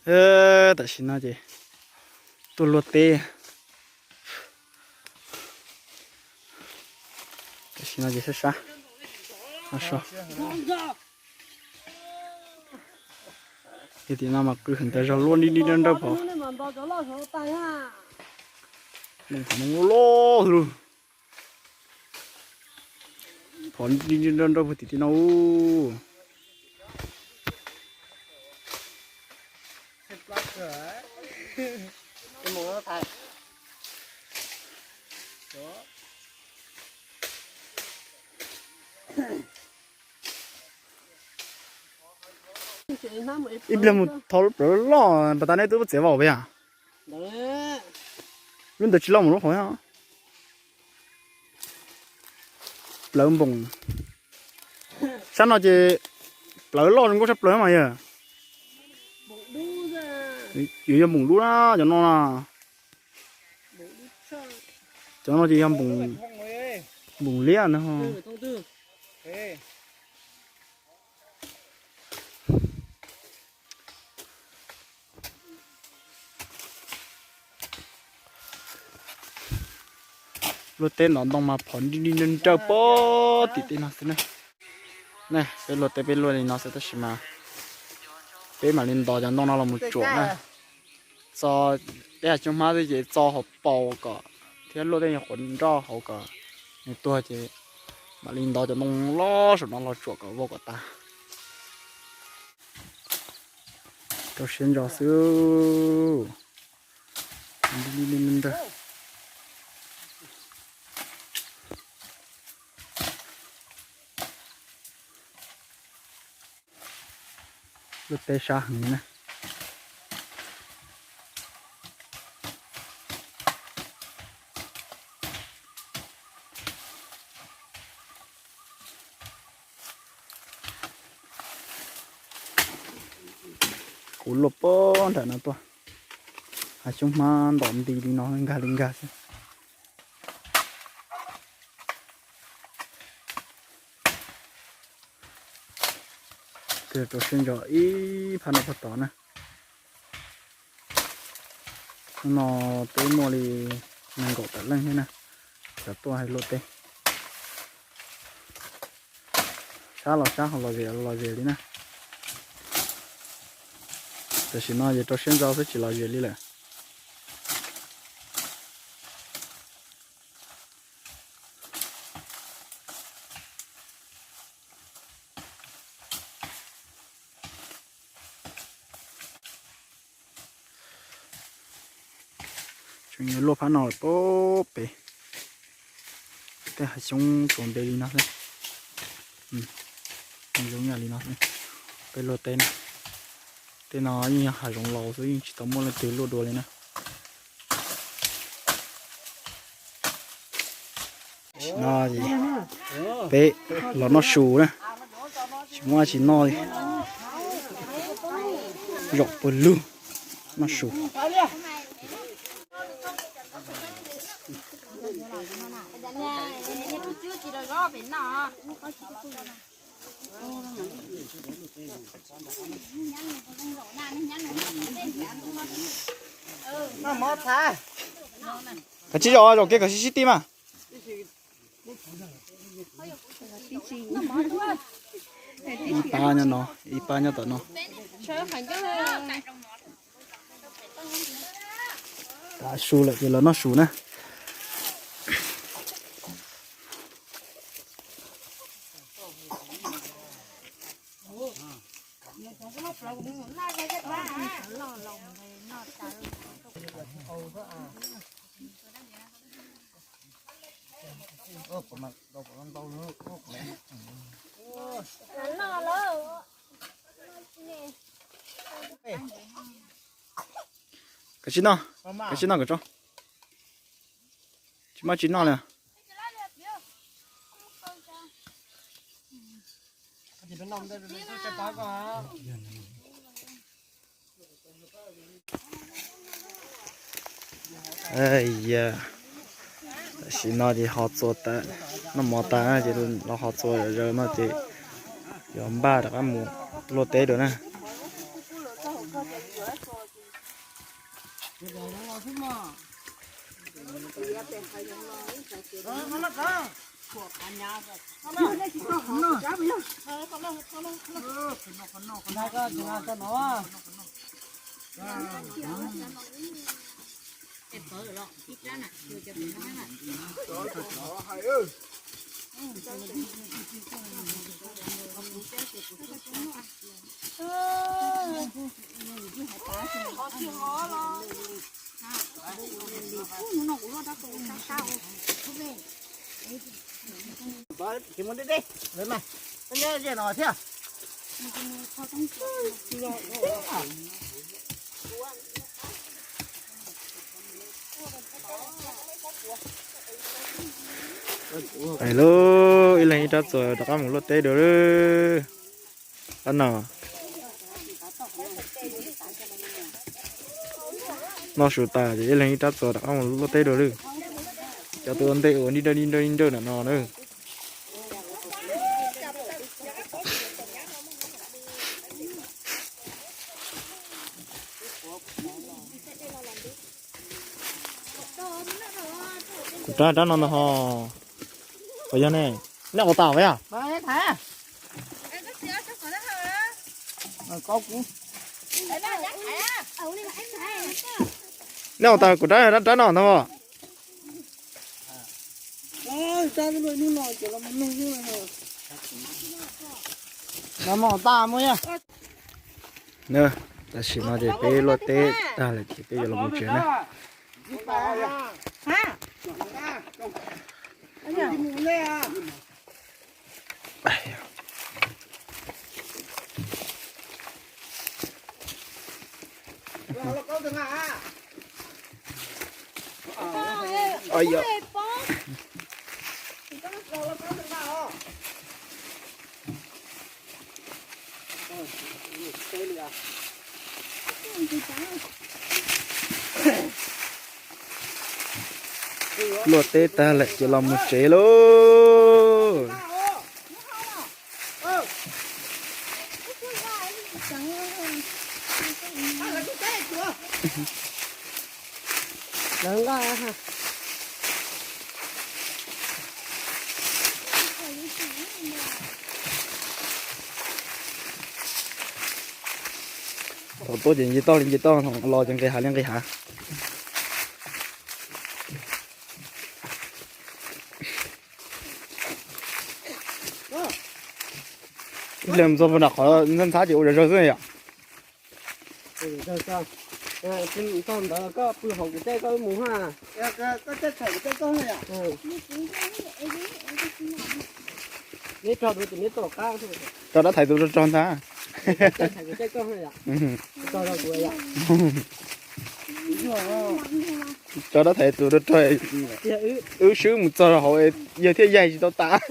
Tam sim no ces tuaj luaj teb. Tam sim no ces sab sab no so. Yog tim no mas qw heev tas zog, luaj nti nti nrawj nrawj phom. Noo phom noo loj loj lug. Phom nti nti nrawj nrawj puag tim tim no. Ib pliag mus thov lub plawv loj pas tas nej twb muab txiav vau peb yom. Lub ntawd tsis loj mus lub hauv. Plawv npoos. Sab no ces plawv loj zoo nkauj sab plawv mas yog. Yuav yog npoos dub na, cov no na. Cov no ces yog npoos liab no. Luaj teb ntov ntoo mas phom nti nti nrawj nrawj puag tim tej no xwb na. Ne, peb luaj teb peb luaj li no xwb tab sis mas peb mam li ntov cov ntoo no los mus tsuam na. Txo, peb hav xyoob hmab xwb ces txo hauv paus kom thiab luaj tej nyuag quav nroj hauv kom nws tuag ces mam li ntov cov ntoo loj saum no los tsuam kom vau kom tas. Rau siab ntso xwb. Luaj teb sab heev na. Kuv luaj puag nram no tuaj, hav xyoob hmab ntom nti li no nkag li nkag xwb. Rau siab ntso ib phab no puag tod na. Hnub no peb muaj li nees nkaum tawm leej thiab na, cov tuaj hais luaj teb. Sab los sab, los zem los zem li na. Tam sim no ces rau siab ntso xwb tsis los zem li lawm. Tseem yuav luaj phab no lawm pem. Tej hav xyoob tsuas ntev li no xwb. Zoo yam li no xwb. Peb luaj teb na. Tej no yeej yog hav zoov laus xwb, yeej tsis tau muaj leej twg luaj dua li na. No peb los noj su na, tsis muaj dab tsi noj li, zaum pawg lug noj su. Kav tsij zaum, zaum kiag kom sib sib tij mas. Ib pab nyob no, ib pab nyob tom no. Tav su lawm ces los noj su na. Kav tsij noj, kav tsij noj kom tsau. Tsis muaj tsis noj li. Yog, tam sim no ces ho txua tas, noj mov tas ces los ho txua zom zaws no ces yuav npaj rov qab mus luaj teb dua na. Hais lauj, ib leeg ib rab txuas rov qab mus luaj teb dua lawm. Ab no, noj su tas ces ib leeg ib rab txuas rov qab mus luaj teb dua lawm. Cov tua ntej uas nij nrawj nij nrawj nij nrawj no no na. Kuv rab rab no ntag ho. Puas yog ne? Nej ua tas via? Nej ua tas kuv rab rab no ntag ho. Tam sim no ces peb luaj teb tag lawm ces peb yuav los mus tsev na. Luaj teb tag lawm ces los mus tsev lauj. Thaum tuaj ces nce toj li nce toj, thaum los ces nqis hav li nqis hav. Ib pliag mus txog puag nram qhov ntxhab ntxhab ces ua zog zog xwb yom. Rau dab thaiv tus rog rog ntag. Rau dab thaiv tus rog rog, wb swb mus txog hauv yawg thiaj yaig tsis tau tas.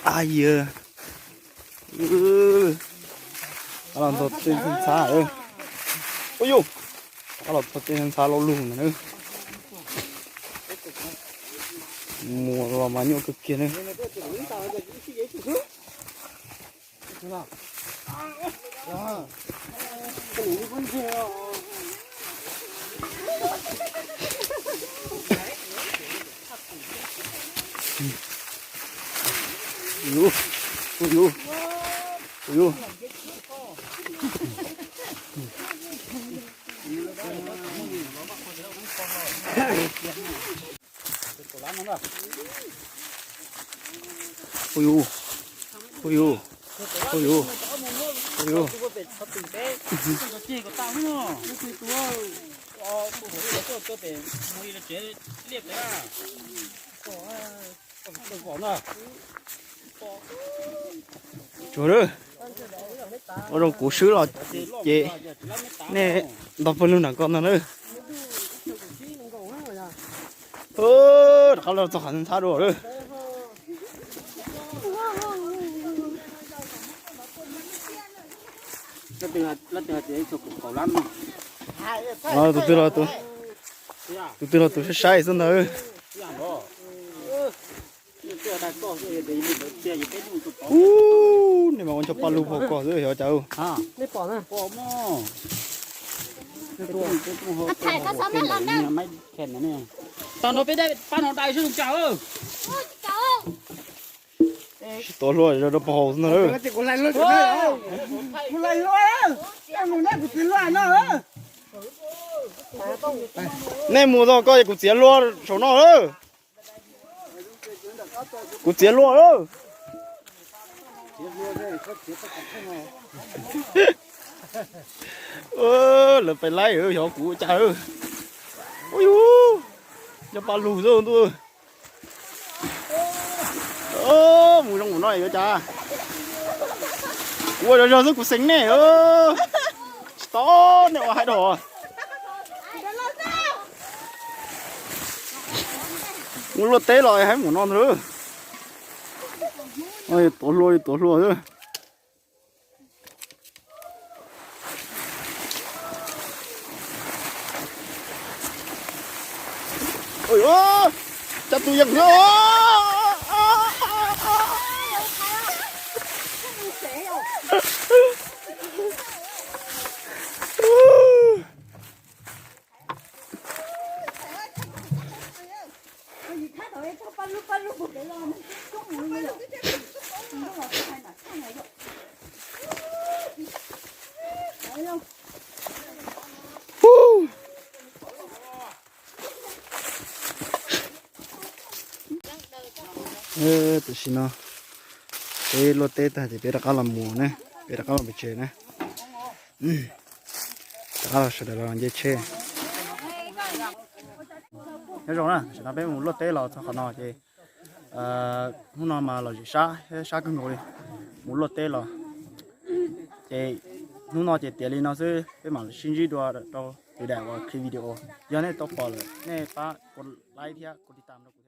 Ab yawg, qab los ntxog tej ntxhab. Ua yus, qab los txog tej ntxhab loj lug ntag na. Mus los mas nyuaj kawg kiag na. Ui yus, ui yus, ui yus. Ui yus, ui yus, ui yus, ui yus. Tsuag lawm, ua rau kuv swb los ces nej nto pawg lug nram ko ntag na. Rov qab los txog qhov ntxhab dua lawm. Tus twg los tus, tus twg los tus saib saib xwb ntag. Ub, nej mas ua ncho paj lug pom koj xwb yog cas. Tag nrho peb pab no dai sub cas. Tsis tau hlua rau pog haus xwb ntag. Nej mus txog koj es kuv txiav hlua saum no lawm. Kuv txiav hlua lawm. Lawv pais laib xyov kuv ua cas. Ub yus, nco paj lug xwb ntuj. Mus zoo mus no yuav cas. Kuv ua zog zog xwb kuv xeev nej. Tsis tau nej ua hais rau. Mus luaj teb los hais mus no ntag. Tuav hlua li tuav hlua xwb. Cas tus yeej. Tam sim no peb luaj teb tag ces peb rov qab los mus ne, peb rov qab los pem tsev ne. Rov qab los sawv daws los nce tsheb. Nyob zoo na, tam sim no peb mus luaj teb los txog qhov no ces hnub no mas los zim sab thiab sab kawg nkaus li, mus luaj teb los. Ces hnub no ces tiav li no xwb, peb mam sib ntsib dua rau lwm daim uas clip video. Yog nej tau pom lawm nej pab kuv like thiab kuv tiv tam rau kuv.